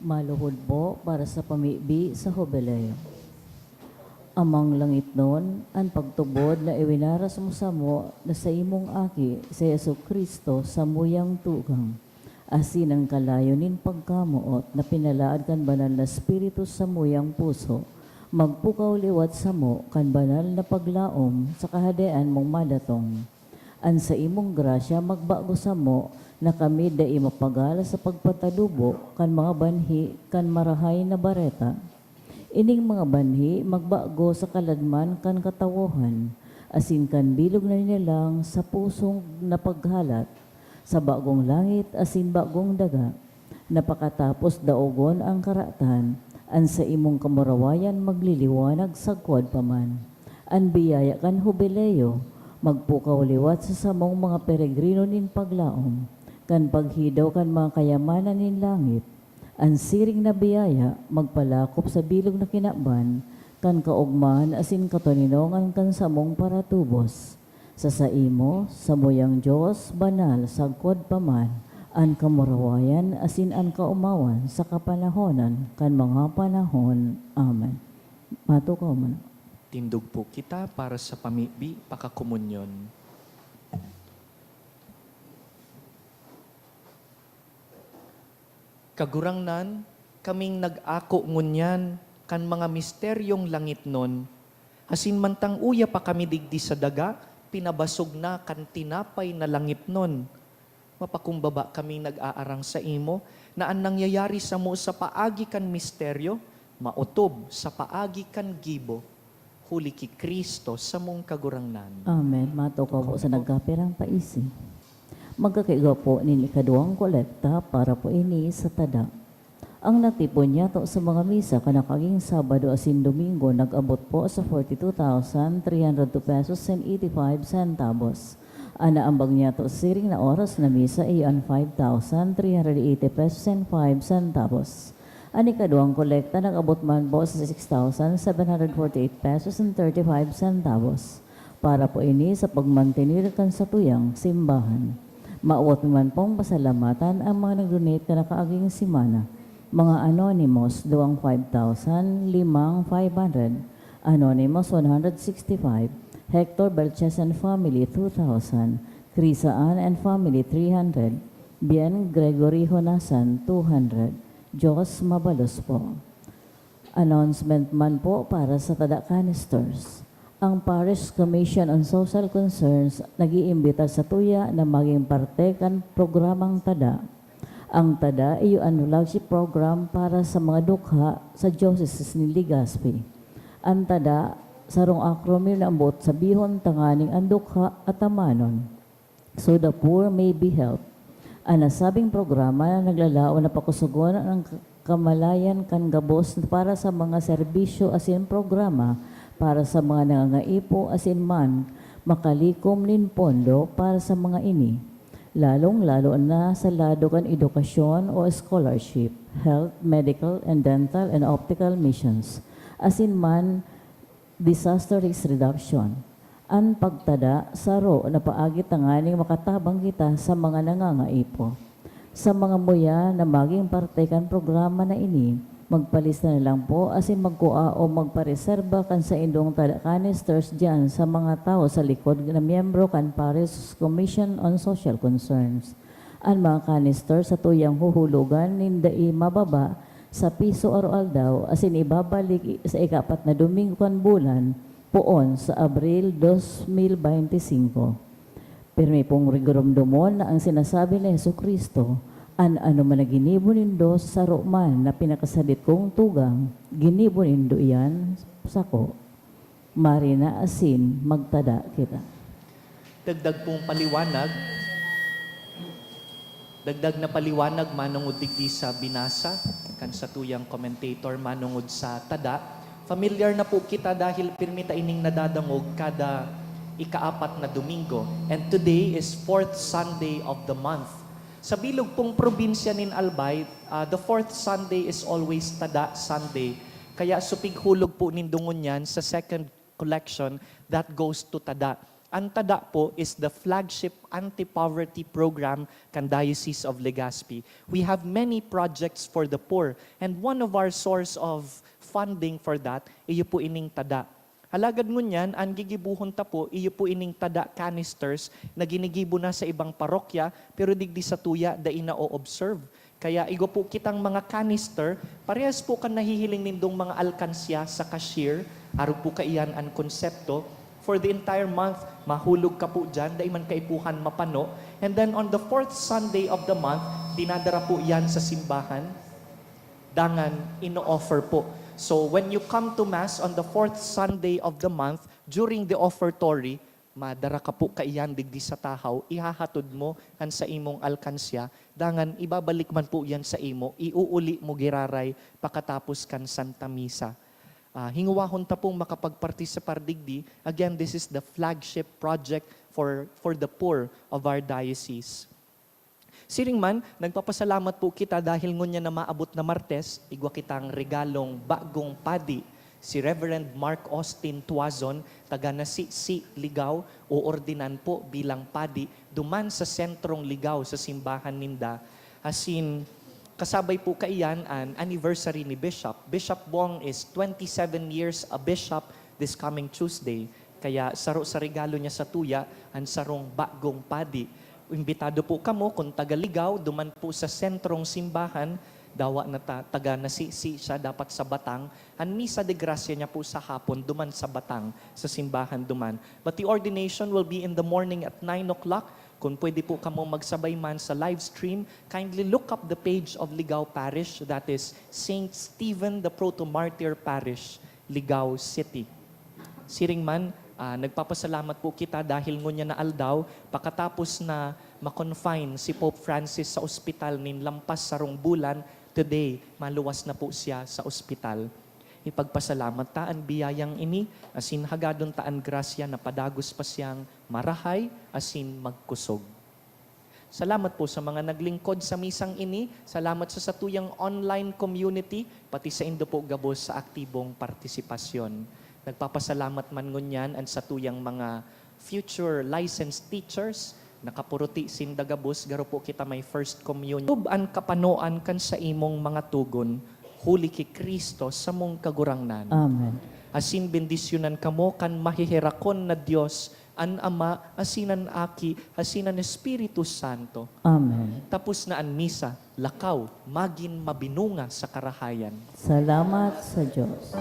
Maluhod po para sa pamibi sa Jubileo. Amang langitnon, an pagtubod na iwinaras mo samo na sa imong Aki, si Jesu-Cristo, samuyang tugang, asin an kalayo nin pagkamoot na pinalaad kan Banal na Espiritu samuyang puso, magpukaw liwat samo kan banal na paglaom sa Kahadean mong madatong. An saimong grasya magbago samo na kami dai mapagalas sa pagpatalubo kan mga banhi kan Marahay na Bareta. Ining mga banhi magbago sa kaladman kan katawohan, asin kan bilog na nilalang sa pusong napaghalat, sa bagong langit asin bagong daga, na pakatapos daogon an karatan, an saimong kamurawayan magliliwanag sagkod pa man. An biyaya kan Hubileo magpukaw liwat sa samong mga peregrino nin paglaom, kan paghidaw kan mga kayamanan nin langit. An siring na biyaya magpalakop sa bilog na kinaban kan kaogmahan asin katoninongan kan samong paratubos. Sa saimo, samuyang Dios, banal sagkod pa man an kamurawayan asin an kaomawan sa kapanahonan kan mga panahon. Amen. Matukaw man. Tindog po kita para sa pamibi pakakomunyon. Kagurangnan, kaming nag-ako ngunyan kan mga misteryong langitnon, asin mantang uya pa kami digdi sa daga, pinabasog na kan tinapay na langipnon. Mapakumbaba kami nag-aarang saimo, na an nangyayari samo sa paagi kan misteryo, maotob sa paagi kan gibo, huli ki Cristo samong Kagurangnan. Amen. Matukaw po sa nagkapirang paisi. Magkakiigwa po nin ikaduwang kolekta para po ini sa tada. Ang natipon niyato sa mga misa kan nakaaging Sabado asin Domingo nag-abot po sa forty-two thousand three hundred two pesos and eighty-five centavos. An naambag niyato siring na oras na misa iyo an five thousand three hundred eighty pesos and five centavos. An ikaduwang kolekta nag-abot man po sa six thousand seven hundred forty-eight pesos and thirty-five centavos. Para po ini sa pagmantener kan satuyang simbahan. Mawot man pong pasalamatan ang mga nag-donate kan nakaaging semana. Mga anonymous, duwang five thousand, limang five hundred. Anonymous, one hundred sixty-five. Hector Belches and family, two thousand. Crisa Ann and family, three hundred. Bien Gregory Honasan, two hundred. Diyos mabalos po. Announcement man po para sa tada canisters. Ang Parish Commission on Social Concerns nag-iimbita sa tuya na maging parte kan programang tada. Ang tada iyo an flagship program para sa mga dukha sa Diocese ni Legazpi. An tada, sarong acronym na ambot sabihon tanganing an dukha atamanon. So the poor may be helped. An nasabing programa naglalaom na pakusogon ang kamalayan kan gabos para sa mga serbisyo asin programa para sa mga nangangaipo asin man makalikom nin pondo para sa mga ini, lalong-lalo na sa lado kan edukasyon o scholarship, health, medical, and dental and optical missions, asin man disaster risk reduction. An pagtada saro na paagi tanganing makatabang kita sa mga nangangaipo. Sa mga muya na maging parte kan programa na ini, magpalista na lang po asin magkua o magpareserba kan saindong tada canisters diyan sa mga tawo sa likod na miyembro kan Parish Commission on Social Concerns. An mga canister satuyang huhulogan nin dai mababa sa piso aroaldaw asin ibabalik sa ikaapat na domingo kan bulan, poon sa Abril dos mil bente singko. Pirmi pong rigurumdumon na ang sinasabi ni Jesu-Cristo, "An anoman na ginibo nindo sa saro man na pinakasadit kong tugang, ginibo nindo iyan sako." Marina asin magtada kita. Dagdag pong paliwanag, dagdag na paliwanag manongod digdi sa binasa kan satuyang commentator manongod sa tada. Familiar na po kita dahil pirmi ta ining nadadangog kada ikaapat na Domingo. And today is fourth Sunday of the month. Sa bilog pong probinsya nin Albay, ah, the fourth Sunday is always Tada Sunday. Kaya supighulog po nindo ngunyan sa second collection that goes to Tada. An Tada po is the flagship anti-poverty program kan Diocese of Legazpi. We have many projects for the poor, and one of our source of funding for that, iyo po ining Tada. Alagad ngunyan, an gigibohon ta po, iyo po ining Tada canisters na ginigibo na sa ibang parokya, pero digdi sa tuya, dai na-o-observe. Kaya igwa po kitang mga canister, parehas po kan nahihiling nindong mga alkansya sa cashier, arog po kaiyan an konsepto. For the entire month, mahulog ka po dyan, dai man kaipuhan mapano. And then on the fourth Sunday of the month, dinadara po yan sa simbahan. Dangan, ino-offer po. So, when you come to Mass on the fourth Sunday of the month, during the offertory, madara ka po kaiyan digdi sa tahaw, ihahatod mo an saimong alkansya, dangan ibabalik man po yan sa imo, iuuli mo giraray pakatapos kan Santa Misa. Ah, hingowahon ta pong makapagpartisipar digdi. Again, this is the flagship project for, for the poor of our diocese. Siring man, nagpapasalamat po kita dahil ngunyan na maabot na Martes, igwa kitang regalong bagong padi, si Reverend Mark Austin Tuazon, taga Nasisi, Ligao, oordinan po bilang padi duman sa sentrong Ligao sa simbahan ninda. Asin, kasabay po kaiyan an anniversary ni Bishop. Bishop Bong is twenty-seven years a bishop this coming Tuesday. Kaya saro sa regalo niya sa tuya, an sarong bagong padi. Imbitado po kamo, kung taga Ligao, duman po sa sentrong simbahan, Dawa na ta-, taga Nasisi siya, dapat sa Batang. An Misa de Gracia niya po sa hapon, duman sa Batang, sa simbahan duman. But the ordination will be in the morning at nine o'clock. Kung pwede po kamo magsabay man sa live stream, kindly look up the page of Ligao Parish, that is Saint Stephen the Proto-Martyr Parish, Ligao City. Siring man, ah, nagpapasalamat po kita dahil ngunyan na aldaw, pakatapos na ma-confine si Pope Francis sa ospital nin lampas sarong bulan, today, maluwas na po siya sa ospital. Ipagpasalamat ta an biyayang ini, asin hagadon ta an grasya na padagos pa siyang marahay asin magkusog. Salamat po sa mga naglingkod sa misang ini. Salamat sa satuyang online community, pati saindo po gabos sa aktibong partisipasyon. Nagpapasalamat man ngunyan an satuyang mga future licensed teachers. Nakapuruti sinda gabos, garo po kita may First Communion. Tub an kapanoan kan saimong mga tugon, huli ki Cristo samong Kagurangnan. Amen. Asin bendisyonan kamo kan maheherakon na Dios, an Ama, asin an Aki, asin an Espiritu Santo. Amen. Tapos na an misa, lakaw, magin mabinunga sa karahayan. Salamat sa Diyos.